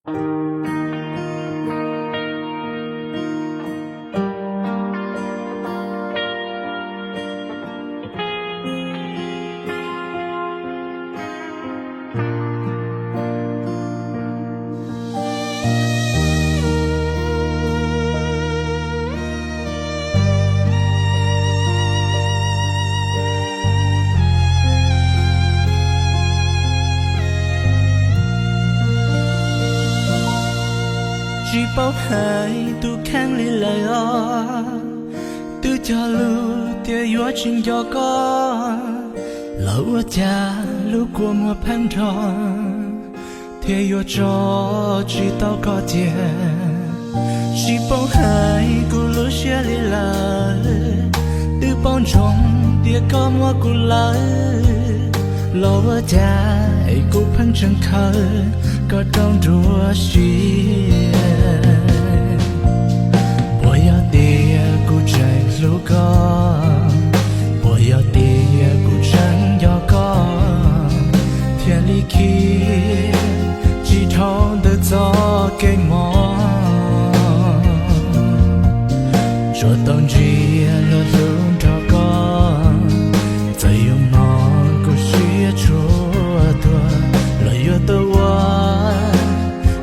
Tsis paub hais tus kheej li lawm os, twb cog lus tias yuav tsis nco koj, los ua cas lub kua muag pheej nrho thiaj yuav tso tsis tau koj cia. Tsis paub hais kuv lub siab li lawm, twb paub ntsoov tias koj muab kuv lawm, los ua cas es kuv pheej tseem khaws koj rau nruab siab. Puas yog tias kuv tseem hlub koj? Puas yog tias kuv tseem nco koj, thiaj li khiav tsis dhau ntawm txoj kev mob? Tsuas tau ntsia luag hlub nrog koj, txawm yuav mob kuv siab tshua tuag, los yuav tau ua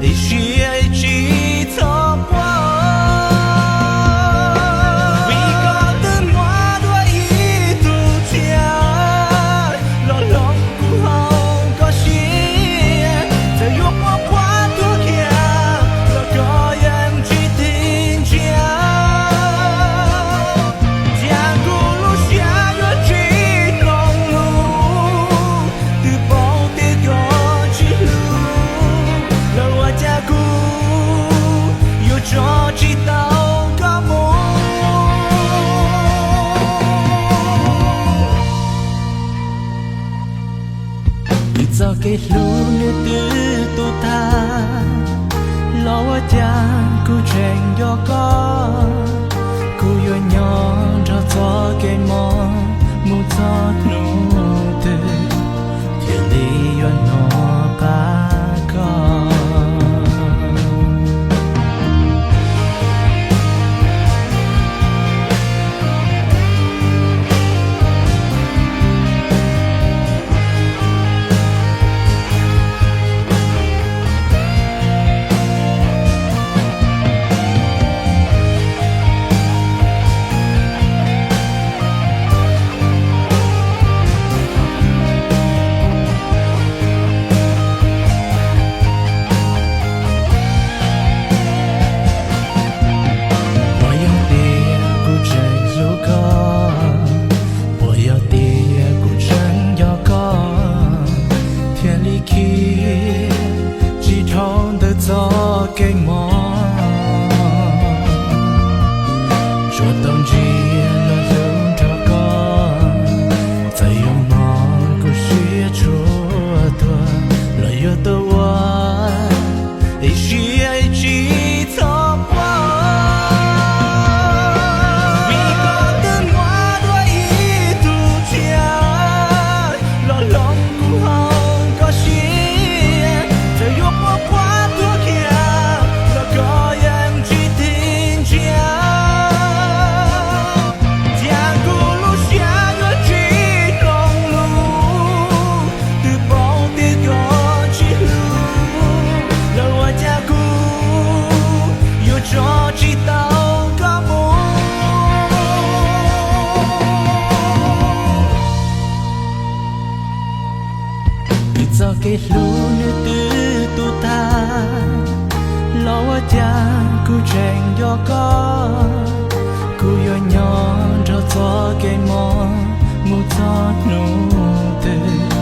ib siab ib tsis txhob quaj. Vim koj twb muab dua ib tug txiaj los hloov kuv hauv koj siab, txawm yuav quaj quaj tuag kiag los koj yeej tsis tig ntsia. Cia kuv lub siab yuav tsis mloog lus, twb paub tias koj tsis hlub, los ua cas kuv yuav tso tsis tau koj mus. Vim txoj kev hlub nws twb tu tag, los ua cas kuv tseem nco koj. Kuv yuav nyob nrog txoj kev mob mus txog hnub twg, thiaj li yuav hnov qab koj. Puas yog tias kuv tseem hlub koj? Puas yog tias kuv tseem nco koj, thiaj li khiav tsis dhau ntawm txoj kev mob? Tsuas tau ntsia luag hlub nrog koj, txawm yuav mob kuv siab tshua tuag, los yuav tau ua ib siab ib tsis txhob quaj. Vim koj twb muab dua ib tug txiaj los hloov kuv hauv koj siab, txawm yuav quaj quaj tuag kiag los koj yeej tsis tig ntsia. Cia kuv lub siab yuav tsis mloog lus, twb paub tias koj tsis hlub, los ua cas kuv yuav tso tsis tau koj mus. Vim txoj kev hlub nws twb tu tag, los ua cas kuv tseem nco koj. Kuv yuav nyob nrog txoj kev mob mus txog hnub twg,